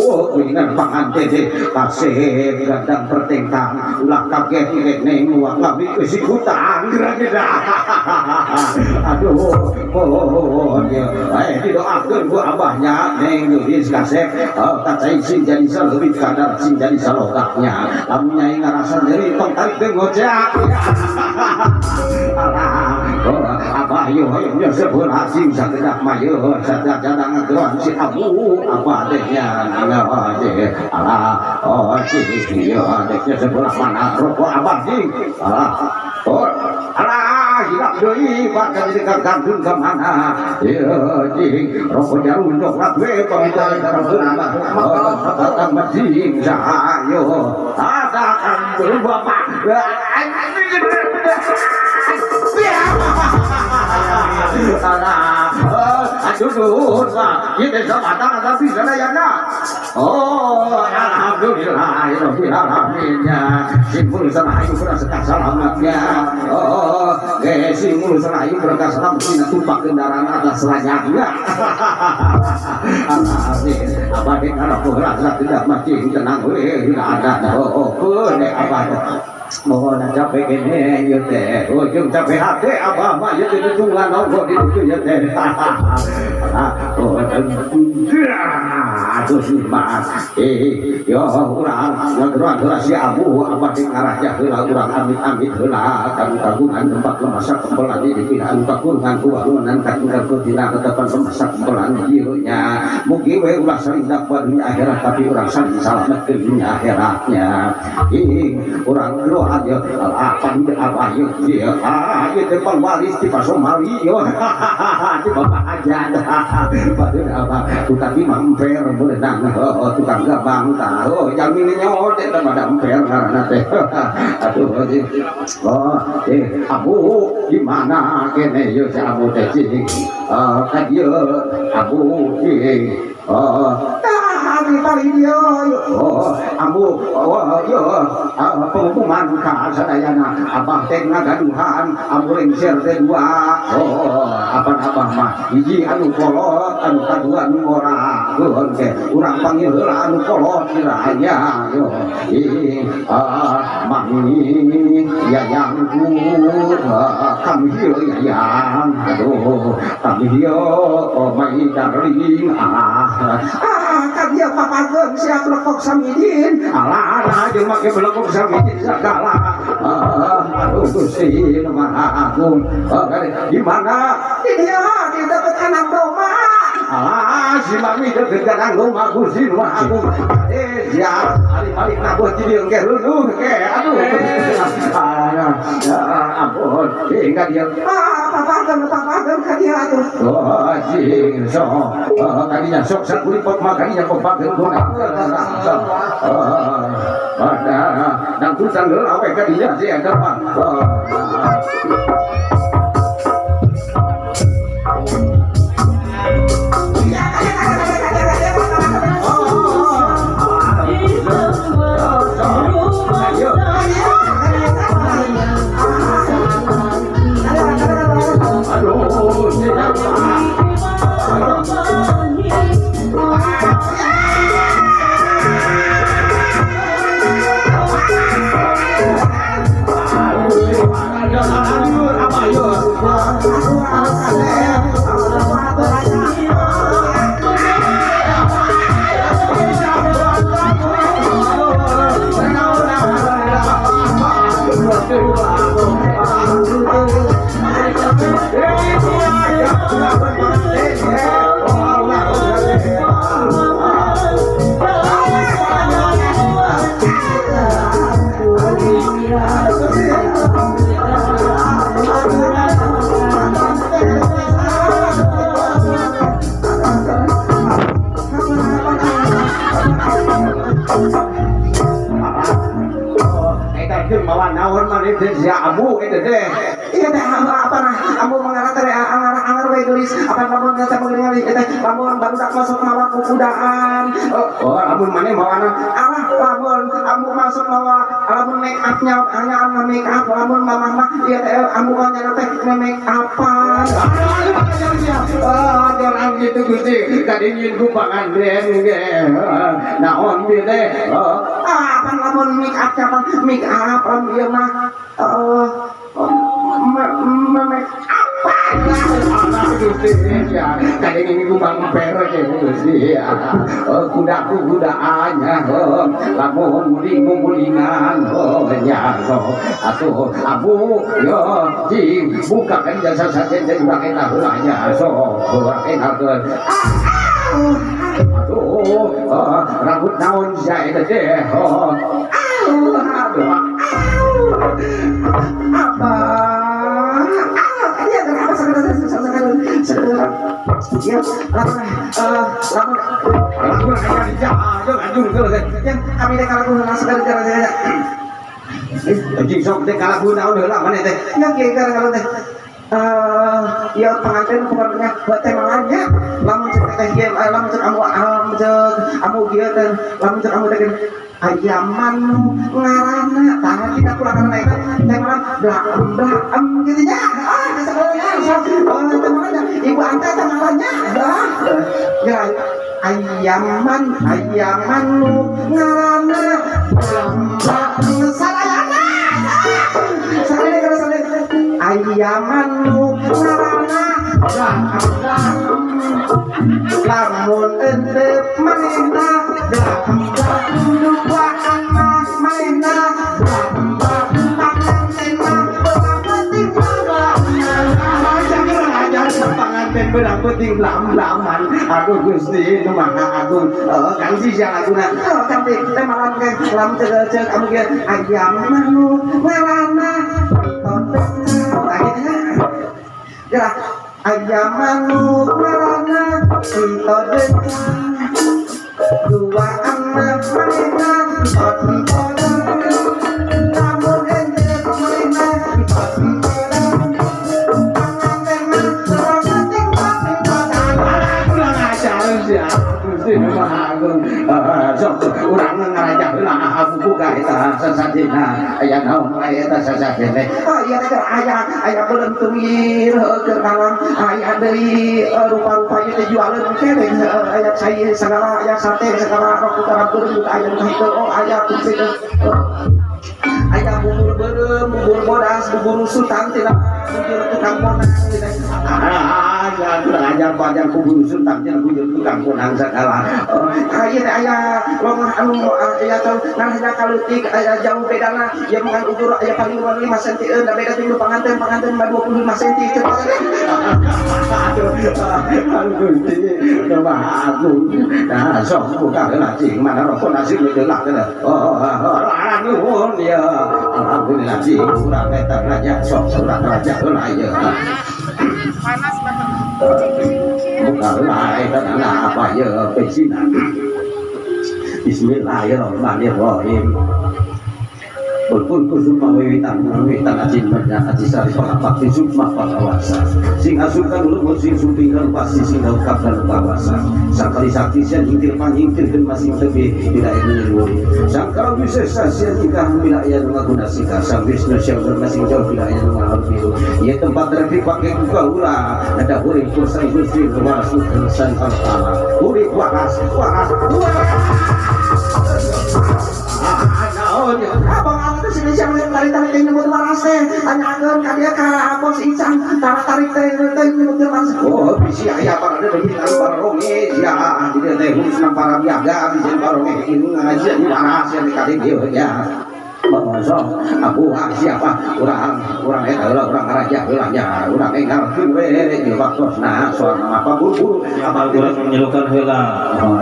Kuningan pangan teh kasih gandang pertengkang ulah kaget neng uang kami kesikutan. Aduh, oh ya, eh didoakeun ku abahnya neng geulis kasep kacai sing jadi saleuwit kadar sing jadi salokaknya lamun nyai ngarasa nyeri tong tarik deui ngocak. Alah, oh, abah yo hoyong sebelah sing sakedap mah yo sajada ngageroan si abu abah teh nya. Alah, oh si yo teh sebelah mana rokok abah sing. Alah, oh, alah, hilap deui bakal jadi kagantun ka mana ieu jing rokok jarum coklat we pamitan karena oh tambah jing sayo ada kan bapak. Alah, aduh, kita sama tangan tapi sana ya. Oh, alhamdulillah, rabbil alamin ya. Simpul serayu berasa selamatnya. Oh, simpul serayu berasa selamat dina tumpak kendaraan atas selayaknya. Alhamdulillah, apa dek kalau rasa tidak mati tenang we tidak ada. Oh, oh, dek apa mohon capek ini ya teh ujung capek hati abah mah ya teh tungguan nonggo di situ ya teh. Oh, aduh si mas eh yo urang ngageroan heula si abu abah di ngarah heula urang amit-amit heula kanu kagungan tempat lemasak kempelan di pihak anu kagungan ku walunan kagungan ku dina ketepan lemasak kempelan ieu nya mugi we ulah saling dapat dunia akhirat tapi urang saling salametkeun dunia akhiratnya. Ih urang doa yo apa apa yo ieu ah ieu teh pangwaris ti Somali yo ti bapak hajat batur apa tukang imah emper berenang tukang gabang tah oh yang ini nyawa teh pada emper karena teh. Aduh, oh abu di mana kene yo si abu teh cing ka dieu abu cing. Oh, di paling yo. Oh, ambu, oh yo, pengumuman ka sadayana abah teh ngagaduhan ambu lengser teh dua. Oh, apa abah mah hiji anu kolot anu kadua anu ngora nuhun teh urang panggil heula anu kolot kiranya yo. Ih, ah mami yayangku, kami hieu yayang, aduh kami hieu, oh my darling. Ah ah ka dieu papageun siap lekok samidin. Alah alah jeung make lekok samidin segala. Ah, aduh Gusti nu Maha Agung. Di mana di dia di deket anak domba. Alah si mami deket anak domba. Gusti nu Maha Agung, eh siap balik-balik nabuh di dieu engke leuh ke. Aduh, ah, ampun hingga dia. Ah, papageun papageun ka dia atuh. Oh sing so kadinya sok sakulipot mah kadinya papageun ku sok ada dan tulisan heula we kadinya sih ada mah. Aduh, Eta mawa naon maneh teh si abu eta teh. Iya teh apa nah ambu mengarah teh angar angar we. ge geulis apa lamun teh mengenali teh lamun barudak masuk mawa kukudaan. Oh, lamun maneh mawana alah lamun amu masuk mawa lamun make upnya hanya anu make up lamun mamah mah ieu teh amu nya teh make upan. Ah, orang gitu Gusti tadi nyin kumpangan den ge naon ieu teh ah pan lamun make up kapan make up lamun ieu mah make up Gusti ya tadi nyin kumbang per ge Gusti kudaku kudaannya lamun muling mulingan nya so atuh abu yo cing bukakan jasa sajen jadi urang eta heula nya so urang enalkeun aduh rambut naon sia eta teh aduh apa ya kenapa sekarang ya lamun lamun lamun aya di jalan ya kami teh kalau langsung gara-gara anjing sok teh kalagu naon heula maneh teh ya kieu gara-gara teh ya pengantin pokoknya buat temalannya lamun cek teh kieu lamun cek amu cek amu kieu teh lamun cek amu teh ayaman ngaranna tah kita kurang karena eta temalan blaem blaem gitu nya ah sebenarnya sok temalannya ibu anta temalannya ah ya ayaman ayaman nu ngaranna blaem sarayana sarayana sarayana ayaman nu ngaranna blaem lamun endep manehna blaem duaan mah manehna blaem panganten mah beurang penting panganten beurang penting blam-blaman aduh Gusti nu maha agung kan sih laguna kan teh malam ke lamun cek kamu ge ayam nu ngaranna tah gitu nya ayam nu ngaranna Tito dua anak manehna Tito lamun endep manehna Tito panganten mah beurang penting kurang ajar sia Gusti nu maha agung sok urang ngaraja heula aku buka eta sasajena aya naon wae eta sasajen teh oh iya teh aya aya beuleum tungir keur naon aya deui rupa-rupa ieu teh jualeun keneh aya cai sagala aya sate sagala rok beureum aya nu kitu oh aya kitu aya bubur beureum bubur bodas bubur sultan tina bubur tukang konang gitu ah kurang ajar panjang bubur sultan tina bubur tukang konang sagala aya teh aya longah anu aya teh ngan kaleutik aya jauh bedana ya mengan ukur aya paling 5 cm da beda ting panganten panganten mah 25 cm aduh aduh Gusti nu maha agung nah sok buka heula cing mana rokok nasi heula oh nuhun ya alhamdulillah cing urang eta raja sok urang raja heula ieu Panas banget. Buka heula eta apa ieu pesina. Bismillahirrahmanirrahim. Berpun kusuma wiwitan wiwitan ajin banyak aji sari pakapakti sukma pakawasa sing asup kan lumut sing sumping kan pasti sing daukap dan kawasa sakali sakti sian hingkir panghingkir dan masing tebi bila ini nyuwun sangkara wisesa sian ingkang bila ia ngaguna sika sang Wisnu siang masing jauh bila ia ngalor ia tempat terpi pakai buka hula ada hurip kursa Gusti waras san kala hurip waras waras waras naon abang abang teh sini siang tarik-tarik teh nyebut waras teh tanyakeun ka dia ka bos Icang tarik teh teh nyebut waras oh bisi aya para deui baronge sia di dieu teh khususna para biaga bisi baronge ini ngajian waras yang dikali dieu ya. So, aku siapa urang urang eta heula urang raja heula nya urang engalkeun we di waktosna soal apa buru-buru. Apa urang menyelukan heula oh,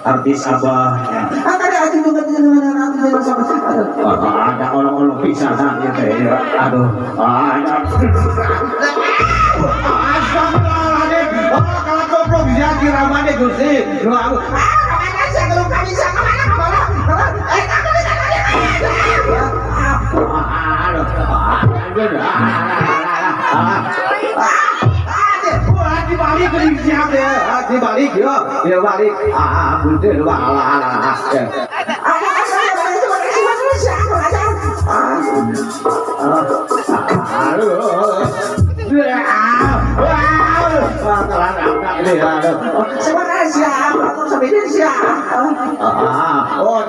artis abah ya. Ah tadi atuh ada olok-olok pisan ieu teh aduh ada astagfirullahaladzim oh kalau goblok sia kira mane Gusti nu aku ah kamana sia geuleuh kami sia kamana kamana eh aduh aduh. balik yo, ya balik. Ah, bunteun walah. Oh,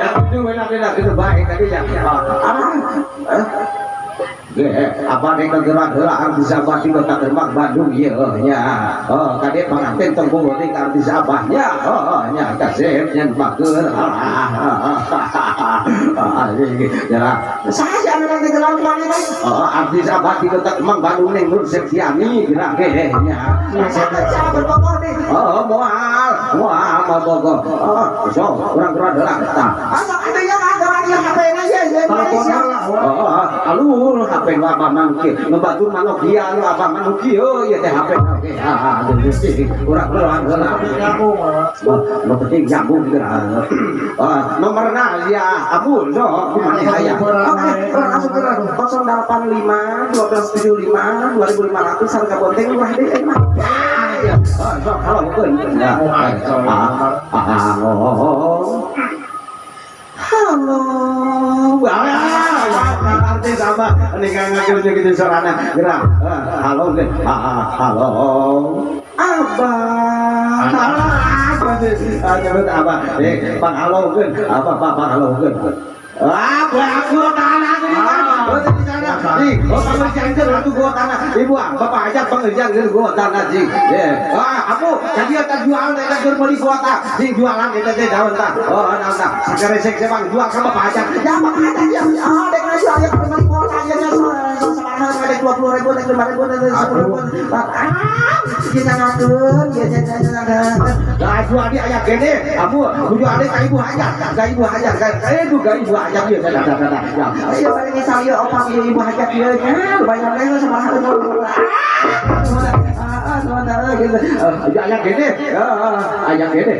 itu baik tadi ya. Apa nih kegerak-gerak artis abah di kota Gerbang Bandung ya nya. Oh, kade panganten tong bogotik artis abah nya. Oh, nya kasep nya bager. Ya. Saya anu nanti gelang kemana? Oh, artis abah di kota Gerbang Bandung ning Nur Septiani gerak ge nya. Saya berbogoh nih. Oh, moal, moal bogoh. Oh, so urang gerak tah. Asal ada yang ada yang HP-na ya, ya Malaysia. Oh, alur HP nu abah mangke nu batur mah Nokia nu abah mah Nokia ieu teh HP oke. Ah, urang urang heula. Nu penting nyambung geura. Ah, nomorna ya Abu so kumaha aya. Oke, urang asup ke 085 1275 2500 harga bonteng murah deui euy mah. Oh, sok halokeun. Ya. Halo. Halo. Artis apa? Ini kan gitu sorana. Gerak. Halo. Halo. Abah. Nyebut abah. Eh, panghalokeun. Apa apa panghalokeun. Ah, aku tanah ini kan. Oh, di sana. Nih, oh pangerjangkeun atuh gua tanah. Ibu, bapak ajak pangerjangkeun gua tanah jing. Ye. Ah, aku jadi eta jual eta keur meuli kuota. Jing jualan eta teh daun tah. Oh, daun tah. Sakeresek sebang jual ka bapak ajak. Ya bapak ajak ya. Ah, dek ngajual ya keur meuli kuota ya nya sabaraha dek 20 ribu, dek 5 ribu, dek 10 ribu. Ah, ieu nyangakeun, ieu nyangakeun. Lah jual di aya gede. Abu, jual di ka ibu hajat, ka ibu hajat, ka ibu ka ibu hajat ieu dah dah dah. Ya. Ieu bari ngisal ieu opang ieu ibu hajat ieu nya, lumayan teh sabaraha. Ah, gitu. Aya gede. Aya gede.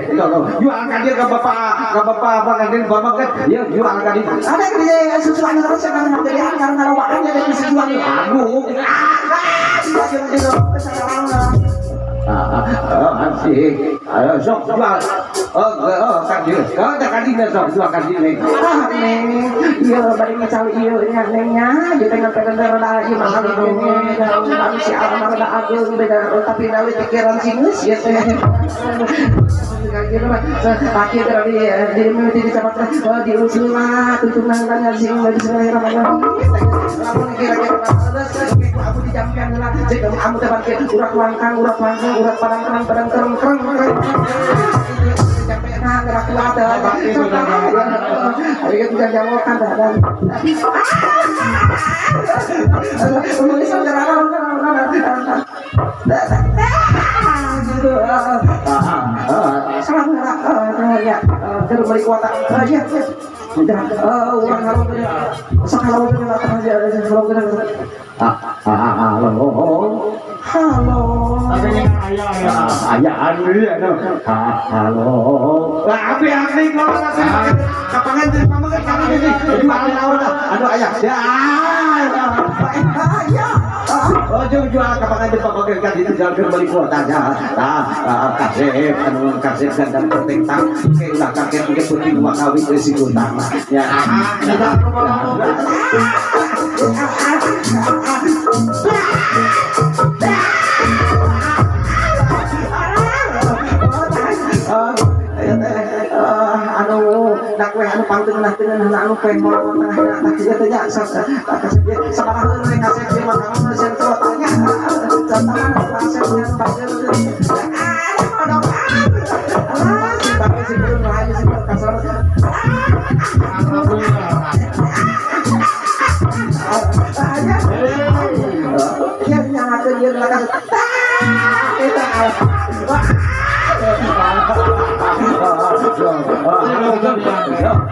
Jual ka dia ka bapak panganten bapak kan. Ieu jual ka dia. Ada kerja susu anu terus kan jadi karena ngalowaan ya bisa jual. Aduh. Asik. Ayo sok jual. Oh, oh, kan dia. Oh, tak kan dia sok jual kan dia. Ah, neng, ieu bari ngecal ieu nya neng nya, ieu teh ngan rada ieu mah ini anu si alma rada ageung beda tapi nawi pikiran singeus ieu teh. Gitu mah aki teh di mimiti di capat teh diurus lah tuntungan kan sing bismillahirrahmanirrahim. Lamun kira-kira aku dijamkan lah cek kamu teh bangke urat wangkang urat wangkang urat padang kerang padang kereng kereng kereng. Sampai nah gerak kuat ayo kita jawakan dan gitu. Salam ya, terus balik kuota. Ya, udah, orang halo, sok halo, halo, halo. Ayah anu ya, halo. Abi abi kalau nanti kapangan jadi pamangan kamu ini jual naon anu ayah. Ya, ya. Oh, jual kapangan jadi pamangan kan itu jual beli kuota ya. Tah, kasep anu kasep gandang pertentang ke ulah kakek ke putih dua kawin risiko tanah. Ya. Anu nak we anu pangtengenah-tengenah anu pengmol tengah tah ieu teh nya sabaraha we kasep ieu mah kamu sentro tanya tangan kasep nya panggil ah kodok ah tapi si belum rahayu si kasor ya nyangakeun ieu ka eta.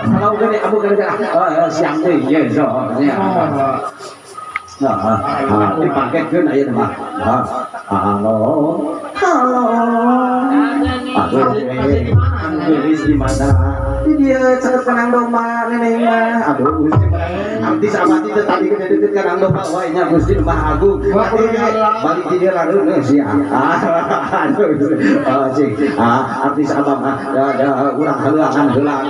Kalau gede, abu gede, siang deh, ya, so, ya. Nah, dipaketkeun aya mah. Halo. Halo. Aduh, gelis di mana? Di dia caket kandang domba neneng mah. Aduh, Gusti, artis abah itu tadi kena deket kandang domba wae nya, Gusti Maha Agung. Wah, kudu dihalang. Balik di dia lalu sih. Aduh, oh, cik. Ah, artis abah mah da da urang halangan heula.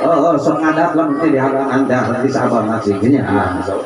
Oh, sok ngadat lah mesti dihalangan dah artis abah mah cik nya. Ah, sok.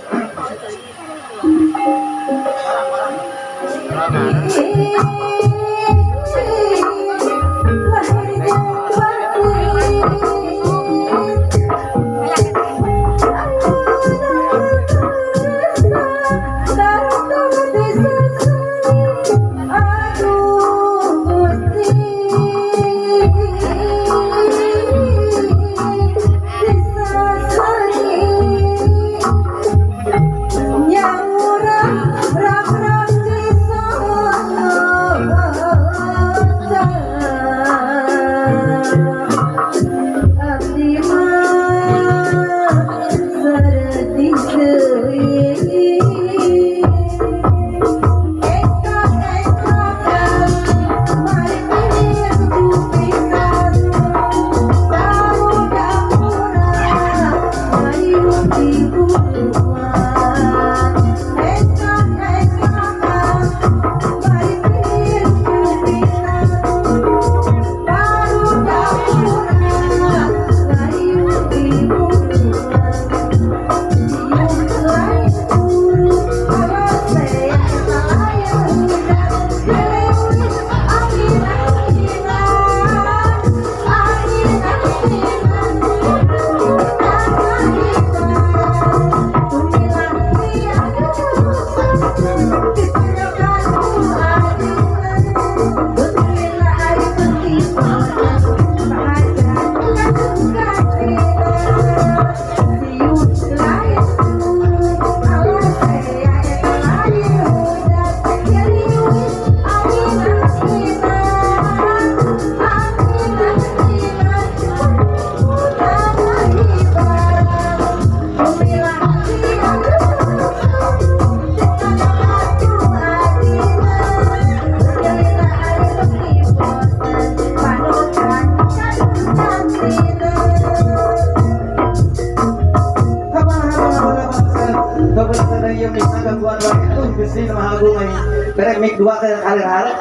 Berek mik dua kali kali hari.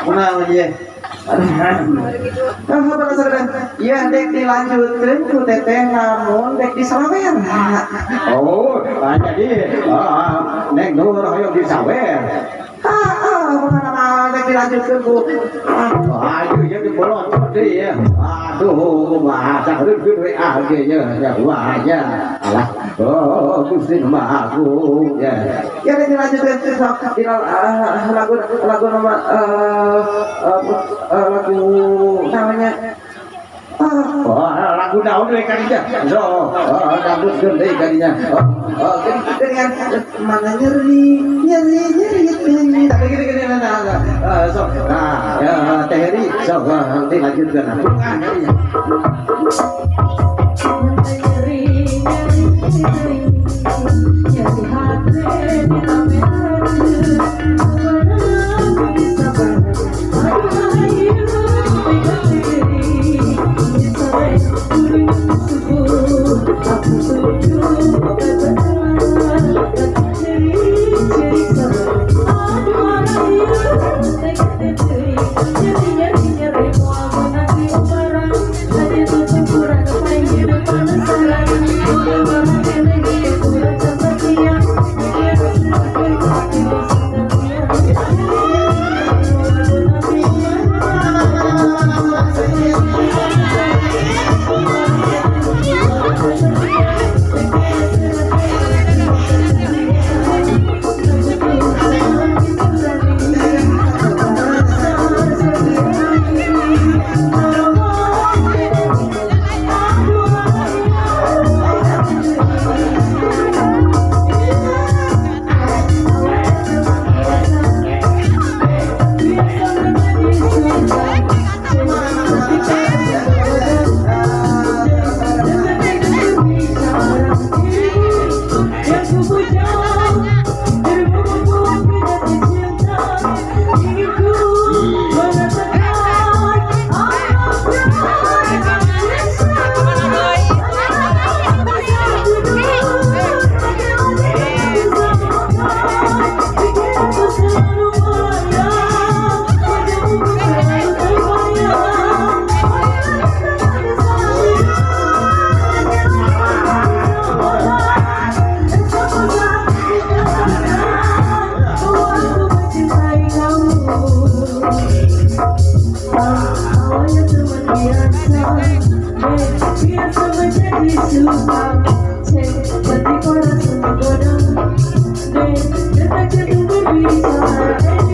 Kumaha ieu? Iya, dek dilanjutkeun ku teteh lamun dek disawer. Oh, jadi neng Nur hoyong disawer. Ah, bukan dek dilanjutkeun ku. Aduh, ya dibolot deui ya. Aduh, mah sahreukeun we ah ge nya ya wah ya. Alah. Oh, Gusti Maha Agung ya. Ya dek dilanjutkeun sok di lagu lagu nama lagu namanya. Oh, lagu naon we kadinya? So, dangdutkeun deui kadinya. Oh, dengan mana nyeri nyeri nyeri nyeri tapi gini gini nah, sok. Nah, ya Teh Heri, sok nanti lanjutkeun. Bungah kadinya. Nyeri nyeri nyeri nyeri hati Rasa menjadi suka. C. Ketika rasa menggoda. D. Detak jantung berbicara.